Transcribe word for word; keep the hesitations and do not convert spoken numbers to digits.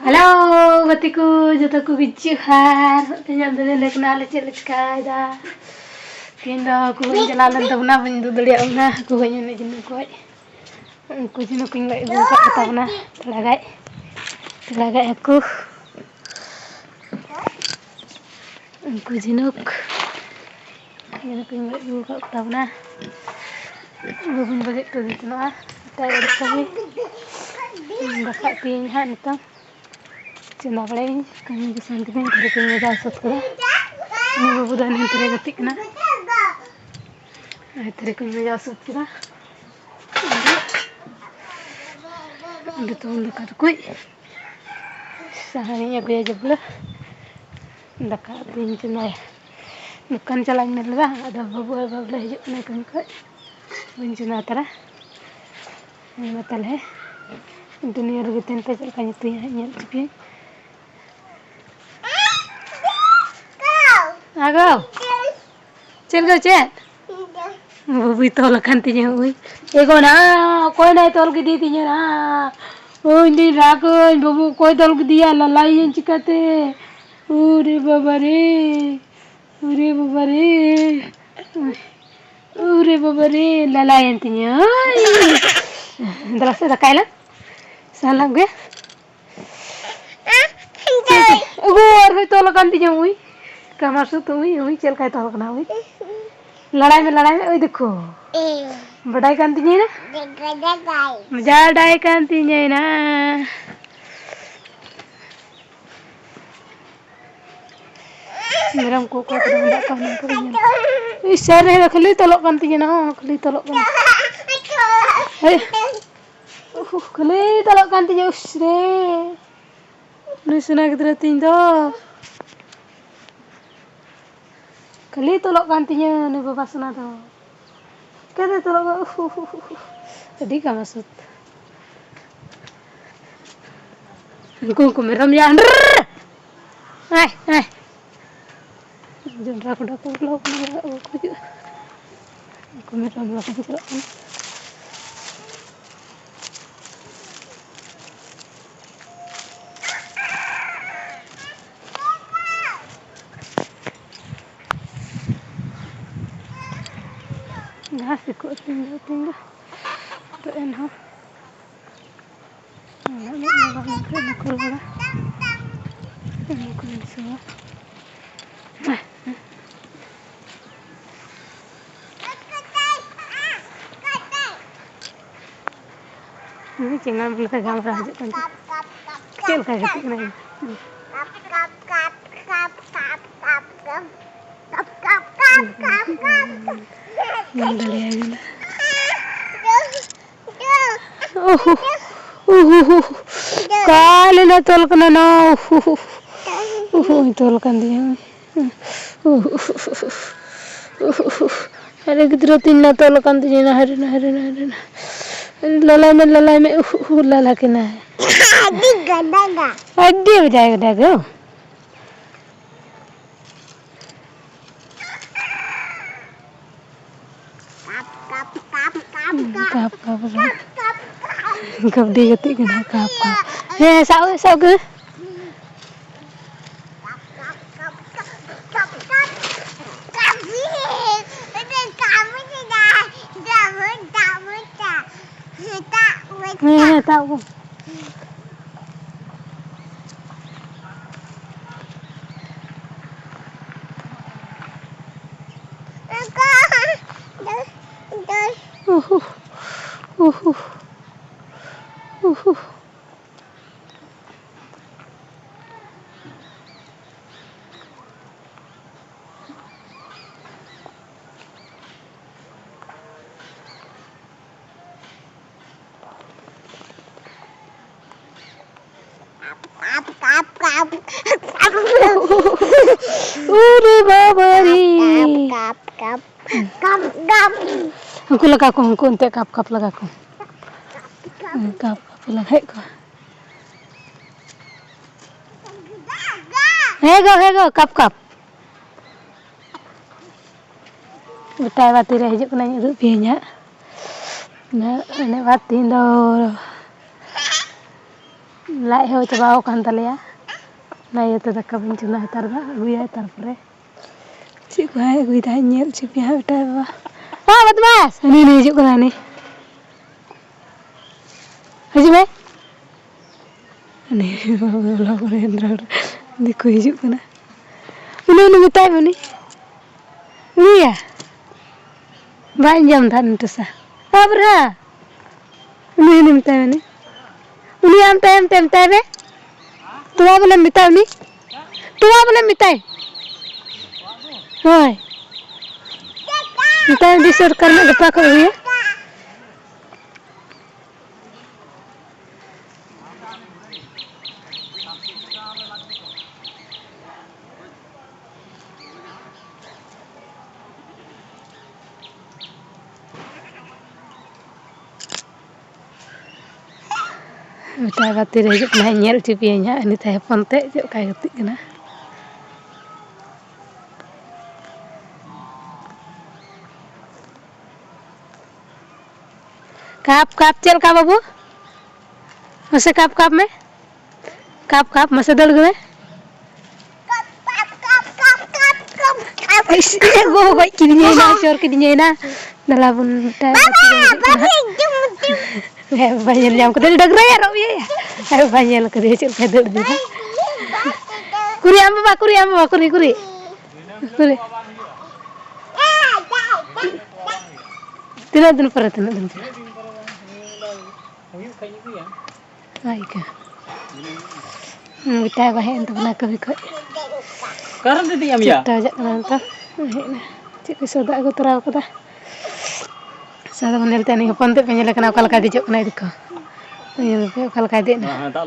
Hello ᱜᱟᱛᱮ ᱠᱚ, ᱡᱚᱛᱚ ᱠᱚ ᱜᱮ ᱡᱚᱦᱟᱨ᱾ ᱛᱮᱦᱮᱧᱟᱜ ᱫᱚ ᱧᱮᱞ ᱠᱟᱱᱟ ᱞᱮ ᱪᱮᱫ ᱞᱮ ᱪᱤᱠᱟᱭᱮᱫᱟ᱾ ᱛᱮᱦᱮᱧ ᱫᱚ ᱦᱟᱹᱠᱩ ᱜᱚᱡ ᱤᱧ ᱪᱟᱞᱟᱣ ᱞᱮᱱ ᱛᱟᱵᱚᱱᱟ, ᱵᱟᱹᱧ ᱩᱫᱩᱜ ᱫᱟᱲᱮᱭᱟᱜ ᱠᱟᱱᱟ ᱦᱟᱹᱠᱩ ᱜᱚᱡ ᱮᱱᱮᱡ ᱡᱤᱱᱤᱥ ᱠᱚ᱾ ᱩᱱᱠᱩ ᱡᱤᱱᱤᱥ ᱠᱚᱧ ᱜᱚᱡ ᱟᱹᱜᱩ ᱟᱠᱟᱫ ᱠᱚ ᱛᱟᱵᱚᱱᱟ, ᱛᱷᱚᱲᱟ ᱜᱟᱡ, ᱛᱷᱚᱲᱟ ᱜᱟᱡ ᱦᱟᱹᱠᱩ᱾ ᱩᱱᱠᱩ ᱡᱷᱤᱱᱩᱠ, ᱡᱷᱤᱱᱩᱠ ᱤᱧ ᱜᱚᱡ ᱟᱹᱜᱩ ᱟᱠᱟᱫ ᱠᱚ ᱛᱟᱵᱚᱱᱟ᱾ ᱵᱟᱹᱵᱩᱧ ᱵᱟᱹᱜᱤ ᱦᱚᱴᱚ ᱟᱫᱮ ᱛᱟᱦᱮᱱᱟ, ᱮᱴᱟᱜ ᱨᱮ ᱠᱟᱹᱢᱤ᱾ ᱫᱟᱠᱟ ᱩᱛᱩᱭᱟᱹᱧ ᱦᱟᱸᱜ ᱱᱤᱛᱚᱝ᱾ ᱪᱚᱸᱫᱟ ᱵᱟᱲᱟᱭᱟᱹᱧ, ᱠᱟᱹᱢᱤ ᱜᱮ ᱥᱮᱱ ᱠᱤᱫᱟᱹᱧ, ᱛᱷᱟᱹᱨᱤ ᱠᱚᱧ ᱢᱟᱡᱟᱣ ᱥᱟᱹᱛ ᱠᱮᱫᱟ᱾ ᱩᱱᱤ ᱵᱟᱹᱵᱩ ᱫᱚ ᱦᱟᱱᱮ ᱦᱟᱱᱛᱮ ᱨᱮ ᱜᱟᱛᱮᱜ ᱠᱟᱱᱟ᱾ ᱟᱨ ᱛᱷᱟᱹᱨᱤ ᱠᱚᱧ ᱢᱟᱡᱟᱣ ᱥᱟᱹᱛ ᱠᱮᱫᱟ᱾ ᱡᱚᱛᱚ ᱦᱚᱲ ᱫᱟᱠᱟ ᱴᱩᱠᱩᱡ ᱥᱟᱦᱟᱱᱤᱧ ᱟᱹᱜᱩᱭᱟ ᱡᱟᱹᱵᱽᱞᱟᱹ, ᱫᱟᱠᱟ ᱩᱛᱩᱧ ᱪᱚᱸᱫᱟᱭᱟ᱾ ᱫᱚᱠᱟᱱ ᱪᱟᱞᱟᱜ ᱤᱧ ᱢᱮᱱ ᱞᱮᱫᱟ, ᱟᱫᱚ ᱵᱟᱹᱵᱩ ᱟᱨ ᱵᱟᱵᱞᱮ ᱦᱤᱡᱩᱜ ᱠᱟᱱᱟ ᱠᱟᱹᱢᱤ ᱠᱷᱚᱡ, ᱵᱟᱹᱧ ᱪᱚᱸᱫᱟ ᱦᱟᱛᱟᱲᱟ᱾ ᱦᱮᱸ ᱢᱟ ᱛᱟᱦᱞᱮ, ᱫᱩᱱᱤᱭᱟᱹ ᱨᱮᱜᱮ ᱛᱟᱦᱮᱱ ᱯᱮ, ᱪᱮᱫ ᱞᱮᱠᱟᱧ ᱩᱛᱩᱭᱟ ᱦᱟᱸᱜ, ᱧᱮᱞ ᱦᱚᱪᱚ ᱯᱮᱭᱟᱹᱧ᱾ ᱟᱜᱚ, ᱪᱮᱫ ᱜᱚ, ᱪᱮᱫ? ᱵᱟᱹᱵᱩᱭ ᱛᱚᱞ ᱟᱠᱟᱱ ᱛᱤᱧᱟᱹ, ᱩᱭ᱾ ᱮ ᱜᱚ, ᱱᱟ, ᱚᱠᱚᱭ ᱱᱟᱭ ᱛᱚᱞ ᱠᱮᱫᱮ ᱛᱤᱧᱟᱹ ᱱᱟ? ᱩᱭ, ᱤᱧ ᱫᱩᱧ ᱨᱟᱜᱟᱹᱧ, ᱵᱟᱹᱵᱩ ᱚᱠᱚᱭ ᱛᱚᱞ ᱠᱮᱫᱮᱭᱟ? ᱞᱟᱞᱟᱭᱮᱭᱟᱹᱧ ᱪᱤᱠᱟᱹᱛᱮ? ᱩᱨᱮ ᱵᱟᱵᱟ ᱨᱮ, ᱩᱨᱮ ᱵᱟᱵᱟ ᱨᱮ, ᱩᱨᱮ ᱵᱟᱵᱟ ᱨᱮ, ᱞᱟᱞᱟᱭᱮᱱ ᱛᱤᱧᱟᱹ᱾ ᱩᱭ᱾ ᱫᱮᱞᱟ ᱥᱮ ᱫᱟᱠᱟᱭ ᱞᱟᱝ, ᱥᱟᱦᱟᱱ ᱞᱟᱝ ᱟᱹᱜᱩᱭᱟ᱾ ᱩᱜᱩ, ᱟᱨᱦᱚᱸᱭ ᱛᱚᱞ ᱟᱠᱟᱱ ᱛᱤᱧᱟᱹ, ᱩᱭ᱾ ᱠᱟᱢᱟᱨ ᱥᱩᱛ, ᱩᱭ, ᱩᱭ, ᱪᱮᱫ ᱞᱮᱠᱟᱭ ᱛᱚᱞ ᱠᱟᱱᱟ, ᱩᱭ᱾ ᱞᱟᱲᱟᱭ ᱢᱮ, ᱞᱟᱲᱟᱭ ᱢᱮ, ᱩᱭ, ᱫᱮᱠᱷᱳ᱾ ᱵᱟᱰᱟᱭ ᱠᱟᱱ ᱛᱤᱧᱟᱹᱭ ᱱᱟ? ᱡᱟᱰᱟᱭ ᱠᱟᱱ ᱛᱤᱧᱟᱹᱭ ᱱᱟ᱾ ᱢᱮᱨᱚᱢ ᱠᱚ ᱚᱠᱟ ᱠᱚᱨᱮ ᱢᱮᱱᱟᱜ ᱠᱚᱣᱟ, ᱚᱱᱟ ᱠᱚᱨᱮ ᱧᱮᱞ᱾ ᱤᱥ, ᱥᱟᱹᱨᱤ ᱨᱮ ᱠᱷᱟᱹᱞᱤ ᱛᱚᱞᱚᱜ ᱠᱟᱱ ᱛᱤᱧᱟᱹ ᱱᱟ, ᱠᱷᱟᱹᱞᱤ ᱛᱚᱞᱚᱜ ᱠᱟᱱᱟ᱾ ᱦᱮᱭ᱾ ᱩᱦ, ᱠᱷᱟᱹᱞᱤ ᱛᱚᱞᱚᱜ ᱠᱟᱱ ᱛᱤᱧᱟᱹ, ᱩᱥ ᱨᱮ᱾ ᱱᱩᱭ ᱥᱚᱱᱟ ᱜᱤᱫᱽᱨᱟᱹ ᱛᱤᱧ ᱫᱚ᱾ ᱠᱷᱟᱹᱞᱤ ᱛᱚᱞᱚᱜ ᱠᱟᱱ ᱛᱤᱧᱟᱹ ᱱᱩᱭ ᱵᱟᱵᱟ ᱥᱚᱱᱟ ᱫᱚ᱾ ᱪᱤᱠᱟᱹᱛᱮ ᱛᱚᱞᱚᱜ ᱠᱟᱱᱟ? ᱩᱦ, ᱩᱦ, ᱩᱦ, ᱩᱦ᱾ ᱟᱹᱰᱤ ᱠᱟᱢᱟᱥᱩᱛ᱾ ᱩᱱᱠᱩ, ᱩᱱᱠᱩ ᱢᱮᱨᱚᱢ ᱭᱟ᱾ ᱟᱭ, ᱟᱭ᱾ ᱡᱚᱱᱰᱨᱟ ᱜᱚᱰᱟ ᱠᱚ ᱵᱚᱞᱚ ᱠᱟᱱᱟ, ᱚᱲᱟᱜ ᱠᱚ ᱦᱤᱡᱩᱜᱼᱟ᱾ ᱩᱱᱠᱩ ᱢᱮᱨᱚᱢ ᱵᱟᱠᱚ ᱪᱟᱞᱟᱜ ᱠᱟᱱᱟ᱾ ᱥᱤᱠᱚᱜ ᱛᱤᱧ ᱫᱚ ᱛᱤᱧ ᱫᱚ᱾ ᱛᱚ ᱮᱱᱦᱚᱸ ᱚᱱᱟ ᱢᱤᱫ ᱞᱟᱜᱟᱣ ᱞᱮᱱᱠᱷᱟᱱ ᱱᱩᱠᱩ ᱨᱩᱣᱟᱹᱲᱟ᱾ ᱱᱩᱠᱩ ᱡᱤᱱᱤᱥ ᱦᱚᱸ᱾ ᱩᱱᱤ ᱪᱮᱸᱜᱟ ᱢᱮᱱ ᱞᱮᱠᱟ ᱜᱟᱞᱢᱟᱨᱟᱣ ᱦᱤᱡᱩᱜ ᱠᱟᱱ ᱛᱟᱦᱮᱸ᱾ ᱪᱮᱫ ᱞᱮᱠᱟᱭ ᱜᱟᱛᱮᱜ ᱠᱟᱱᱟ? ᱧᱮᱞ ᱫᱟᱲᱮᱭᱟᱭ ᱠᱟᱱᱟ᱾ ᱩᱦᱩ, ᱩᱦᱩ, ᱩᱦᱩ᱾ ᱚᱠᱟ ᱞᱮᱱᱟ ᱛᱚᱞ ᱠᱟᱱᱟ ᱱᱚᱣᱟ? ᱩᱦᱩ, ᱩᱦᱩ, ᱩᱦᱩ, ᱛᱚᱞ ᱠᱟᱱ ᱛᱤᱧᱟ᱾ ᱩᱦᱩ, ᱩᱦᱩ, ᱩᱦᱩ, ᱩᱦᱩ᱾ ᱟᱨᱮ ᱜᱤᱫᱽᱨᱟᱹ ᱛᱤᱧ ᱱᱟ ᱛᱚᱞ ᱠᱟᱱ ᱛᱤᱧᱟ ᱱᱟ, ᱦᱟᱭᱨᱮ ᱱᱟ, ᱦᱟᱭᱨᱮ ᱱᱟ, ᱦᱟᱭᱨᱮ ᱱᱟ᱾ ᱞᱟᱞᱟᱭ ᱢᱮ, ᱞᱟᱞᱟᱭ ᱢᱮ, ᱩᱦᱩ, ᱩᱦᱩ, ᱞᱟᱞᱟ ᱠᱤᱱᱟᱭ᱾ ᱟᱹᱰᱤ ᱜᱟᱰᱟ ᱜᱟ᱾ ᱟᱹᱰᱤ ᱵᱟᱡᱟᱭ ᱜᱟᱰᱟ ᱜᱟ᱾ ᱠᱟᱯ, ᱠᱟᱯ, ᱠᱟᱯ, ᱠᱟᱯ, ᱠᱟᱯ᱾ ᱠᱟᱯ, ᱠᱟᱯ, ᱠᱟᱯ᱾ ᱠᱟᱵᱰᱤ ᱜᱟᱛᱮᱜ ᱠᱟᱱᱟ, ᱠᱟᱯ, ᱠᱟᱯ᱾ ᱦᱮᱸ, ᱥᱟᱵ, ᱥᱟᱵ ᱠᱟᱱᱟ᱾ ᱦᱮᱸ, ᱦᱮᱸ, ᱥᱟᱵ ᱠᱚ᱾ ᱩᱦᱩ, ᱩᱦᱩ, ᱩᱦᱩ᱾ ᱩᱨᱮ ᱵᱟᱵᱟ ᱨᱮ᱾ ᱠᱟᱯ, ᱠᱟᱯ, ᱠᱟᱯ, ᱠᱟᱯ, ᱠᱟᱯ᱾ ᱩᱱᱠᱩ ᱞᱟᱜᱟ ᱠᱚᱢ, ᱩᱱᱠᱩ ᱚᱱᱛᱮ ᱠᱟᱯ, ᱠᱟᱯ ᱞᱟᱜᱟ ᱠᱚᱢ᱾ ᱠᱟᱯ, ᱠᱟᱯ ᱞᱟᱜᱟᱭᱮᱫ ᱠᱚᱣᱟ᱾ ᱦᱮᱸ ᱜᱚ, ᱦᱮᱸ ᱜᱚ, ᱠᱟᱯ, ᱠᱟᱯ᱾ ᱜᱚᱴᱟ ᱵᱟᱹᱛᱤ ᱨᱮ ᱦᱤᱡᱩᱜ ᱠᱟᱱᱟᱧ, ᱩᱫᱩᱜ ᱯᱮᱭᱟᱹᱧ ᱦᱟᱸᱜ᱾ ᱩᱱᱟᱹᱜ ᱮᱱᱮᱡ ᱵᱟᱫ ᱛᱮᱦᱮᱧ ᱫᱚ ᱞᱟᱡ ᱦᱚᱸ ᱪᱟᱵᱟᱣ ᱟᱠᱟᱱ ᱛᱟᱞᱮᱭᱟ, ᱚᱱᱟ ᱤᱭᱟᱹᱛᱮ ᱫᱟᱠᱟ ᱵᱟᱹᱧ ᱪᱚᱸᱫᱟ ᱦᱟᱛᱟᱲ ᱮᱫᱟ᱾ ᱟᱹᱜᱩᱭᱟᱭ ᱛᱟᱨᱯᱚᱨᱮ ᱪᱮᱫ ᱠᱚ ᱦᱟᱸᱜ ᱟᱹᱜᱩᱭᱮᱫᱟ ᱦᱟᱸᱜ, ᱧᱮᱞ ᱦᱚᱪᱚ ᱯᱮᱭᱟ ᱦᱟᱸᱜ ᱵᱮᱴᱟ ᱵᱟᱵᱟ᱾ ᱵᱟ ᱵᱚᱫᱢᱟᱥ, ᱩᱱᱤ, ᱩᱱᱤ ᱦᱤᱡᱩᱜ ᱠᱟᱱᱟ, ᱩᱱᱤ᱾ ᱦᱤᱡᱩᱜ ᱢᱮ᱾ ᱩᱱᱤ ᱵᱟᱵᱟ ᱵᱚᱞᱚ ᱠᱟᱱᱟᱭ ᱮᱱᱨᱮᱦᱚᱸ ᱫᱤᱠᱩᱭ ᱦᱤᱡᱩᱜ ᱠᱟᱱᱟ᱾ ᱩᱱᱤ, ᱩᱱᱤ ᱢᱮᱛᱟᱭ ᱢᱮ ᱩᱱᱤ᱾ ᱩᱱᱤᱭᱟ? ᱵᱟᱭ ᱟᱸᱡᱚᱢ ᱫᱟ ᱱᱩᱴᱩᱥᱟ᱾ ᱵᱟᱵᱨᱟ! ᱩᱱᱤ, ᱩᱱᱤ ᱢᱮᱛᱟᱭ ᱢᱮ ᱩᱱᱤ᱾ ᱩᱱᱤ ᱟᱢ ᱛᱟᱭᱚᱢ ᱛᱮ ᱢᱮᱛᱟᱭ ᱢᱮ᱾ ᱛᱚᱣᱟ ᱵᱚᱞᱮ ᱢᱮᱛᱟᱭ ᱩᱱᱤ᱾ ᱛᱚᱣᱟ ᱵᱚᱞᱮ ᱢᱮᱛᱟᱭ᱾ ᱦᱳᱭ᱾ ᱢᱮᱛᱟᱭ ᱢᱮ ᱥᱚᱨᱠᱟᱨ ᱨᱮᱱᱟᱜ ᱜᱟᱯᱟ ᱠᱷᱚᱱ ᱦᱩᱭᱩᱜ᱾ ᱢᱮᱛᱟᱭ ᱵᱟ ᱛᱤᱨᱮ ᱦᱤᱡᱩᱜ ᱠᱟᱱᱟᱭ, ᱧᱮᱞ ᱦᱚᱪᱚ ᱯᱮᱭᱟᱹᱧ ᱦᱟᱸᱜ, ᱩᱱᱤ ᱛᱟᱭ ᱦᱚᱯᱚᱱ ᱛᱮ ᱪᱮᱫ ᱞᱮᱠᱟᱭ ᱜᱟᱛᱮᱜ ᱠᱟᱱᱟ᱾ ᱠᱟᱯ, ᱠᱟᱯ, ᱪᱮᱫ ᱞᱮᱠᱟ ᱵᱟᱹᱵᱩ? ᱢᱟᱥᱮ ᱠᱟᱯ, ᱠᱟᱯ ᱢᱮ᱾ ᱠᱟᱯ, ᱠᱟᱯ, ᱢᱟᱥᱮ ᱫᱟᱹᱲ ᱜᱮ ᱢᱮ᱾ ᱤᱥ, ᱮ ᱜᱚ, ᱜᱚᱡ ᱠᱤᱫᱤᱧᱟᱭ ᱱᱟ, ᱪᱚᱨ ᱠᱤᱫᱤᱧᱟᱭ ᱱᱟ᱾ ᱫᱮᱞᱟ ᱵᱚᱱ ᱢᱤᱫᱴᱟᱝ ᱜᱟᱛᱮ ᱜᱮ ᱦᱤᱡᱩᱜ ᱠᱟᱱᱟ᱾ ᱦᱮᱸ, ᱵᱟᱭ ᱧᱮᱞ ᱧᱟᱢ ᱠᱟᱫᱟ, ᱰᱟᱹᱜᱽᱨᱟᱹᱭᱟ ᱟᱨᱚ ᱤᱭᱟᱹᱭᱟ᱾ ᱟᱨᱚ ᱵᱟᱭ ᱧᱮᱞ ᱠᱟᱫᱮᱭᱟ, ᱪᱮᱫ ᱞᱮᱠᱟᱭ ᱫᱟᱹᱲ ᱤᱫᱤᱭᱮᱫᱟ᱾ ᱠᱩᱨᱤ ᱟᱢ ᱵᱟᱵᱟ, ᱠᱩᱨᱤ ᱟᱢ ᱵᱟᱵᱟ, ᱠᱩᱨᱤ, ᱠᱩᱨᱤ᱾ ᱠᱩᱨᱤ᱾ ᱛᱤᱱᱟᱹᱜ ᱫᱤᱱ ᱯᱚᱨᱮ, ᱛᱤᱱᱟᱹᱜ ᱫᱤᱱ ᱯᱚᱨᱮ? ᱦᱩᱭᱩᱜ ᱠᱷᱟᱡ ᱤᱫᱤᱭᱟ᱾ ᱟᱭ ᱠᱟ᱾ ᱦᱩᱸ, ᱵᱮᱴᱟ ᱵᱟ ᱦᱮᱡ ᱮᱱ ᱛᱟᱵᱚᱱᱟ ᱠᱟᱹᱢᱤ ᱠᱷᱚᱡ᱾ ᱚᱠᱟᱨᱮᱢ ᱤᱫᱤᱭᱟ ᱢᱮᱭᱟ? ᱪᱟᱨᱴᱟ ᱵᱟᱡᱟᱜ ᱠᱟᱱᱟ ᱱᱤᱛᱚᱜ᱾ ᱦᱮᱡ ᱮᱱᱟ᱾ ᱪᱮᱫ ᱠᱚ ᱥᱚᱣᱫᱟ ᱟᱹᱜᱩ ᱛᱚᱨᱟ ᱠᱟᱫᱟ᱾ ᱥᱟᱫᱟ ᱵᱚᱱ ᱧᱮᱞ ᱛᱮ ᱩᱱᱤ ᱦᱚᱯᱚᱱ ᱛᱮᱫ ᱯᱮ ᱧᱮᱞᱮ ᱠᱟᱱᱟ ᱚᱠᱟ ᱞᱮᱠᱟᱭ ᱫᱮᱡᱚᱜ ᱠᱟᱱᱟ, ᱤᱫᱤ ᱠᱚ᱾ ᱧᱮᱞ ᱯᱮ ᱚᱠᱟ ᱞᱮᱠᱟᱭ ᱫᱮᱡ ᱮᱱᱟ᱾ ᱦᱮᱸ, ᱦᱮᱸ, ᱫᱟᱜ